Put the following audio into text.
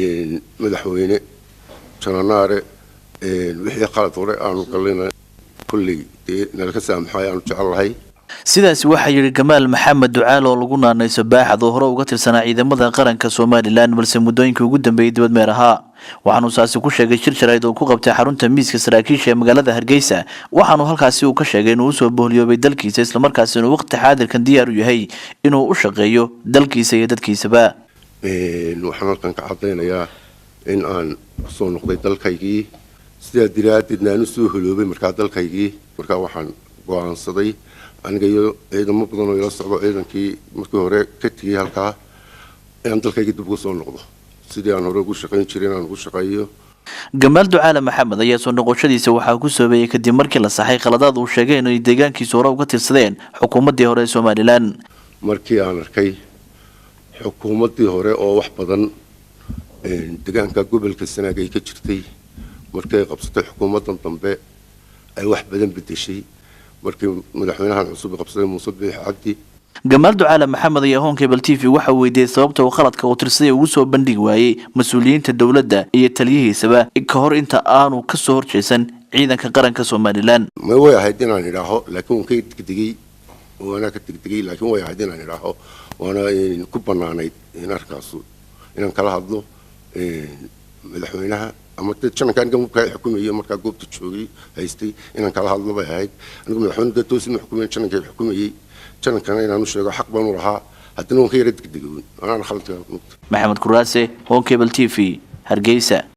Madaxweyne Jananaare, wixii qalad hore aanu gallayna kolley dee nalaka saamaxay aanu jecel lahay. Sidaasi waxaa yidhi Gamaal Maxamed Ducaal oo lagu naanayso Baaxad, oo hore uga tirsanaa ciidamada qaranka Somaliland, balse muddooyinkii ugu dambeeyey dibadmeer ahaa. Waxaanuu saasi ku sheegay shir jaraa'id oo ku qabtay xarunta miiska saraakiisha ee magaalada Hargeysa. Waxaanuu halkaasi uu ka sheegay inuu usoo bohliyoobay dalkiisa, islamarkaasi inuu waqti xaadirkan diyaar u yahay inuu u shaqeeyo dalkiisa iyo dadkiisaba. Waxaan halkan ka caddaynayaa in aan kusoo noqday dalkaygii, sidaa daraaddeedna aan usoo holoobay markaa dalkaygii. Markaa waxaan go-aansaday aniga iyo ciidamo badan oo ila socdo, ciidankii markii hore ka tegey halkaa, inaan dalkaygii dib ugu soo noqdo, sidii aan hore ugu shaqayn jiray inaan ugu shaqeeyo. Gamaal Ducaale Maxamed ayaa soo noqoshadiisa waxaa ku soobeeyey kadib markii la saxay khaladaad uu sheegay inay deegaankiisa hore uga tirsadeen xukuumaddii hore ee Somaliland. Markii aan arkay xukuumaddii hore oo wax badan deegaanka gobolka Sanaag ay ka jirtay, markii ay qabsatay xukuumaddan dambe ay wax badan bedeshay, markii madaxweynahan cusub qabsaday, Muuse Biix Cabdi. Gamaal Ducaale Maxamed ayaa Horn Cable TV waxa weydiiyey sababta uu khaladka uu tirsaday ugu soo bandhigi waayey mas-uuliyiinta dowladda iyo taliyihiisaba ka hor inta aanu kasoo horjeesan ciidanka qaranka Somaliland. Ma way ahayd inaan idhaaho, laakiin waan ka degdegay, waanaa ka degdegay, laakiin way ahayd inaan idhaaho, waana ku banaanayd in arkaasu inaan kala hadlo madaxweynaha ama dee jananka aniga markaa xukumayay, markaa goobta joogay haystay, inaan kala hadlo bay ahayd. Anigu madaxweyne dee toosi ma xukumayn, janankay xukumayay, janankana inaan u sheego xaq baan u lahaa. Haddana waan ka yara degdegay, anaana khaladka. Maxamed Kuraase, Horn Cable TV, Hargeysa.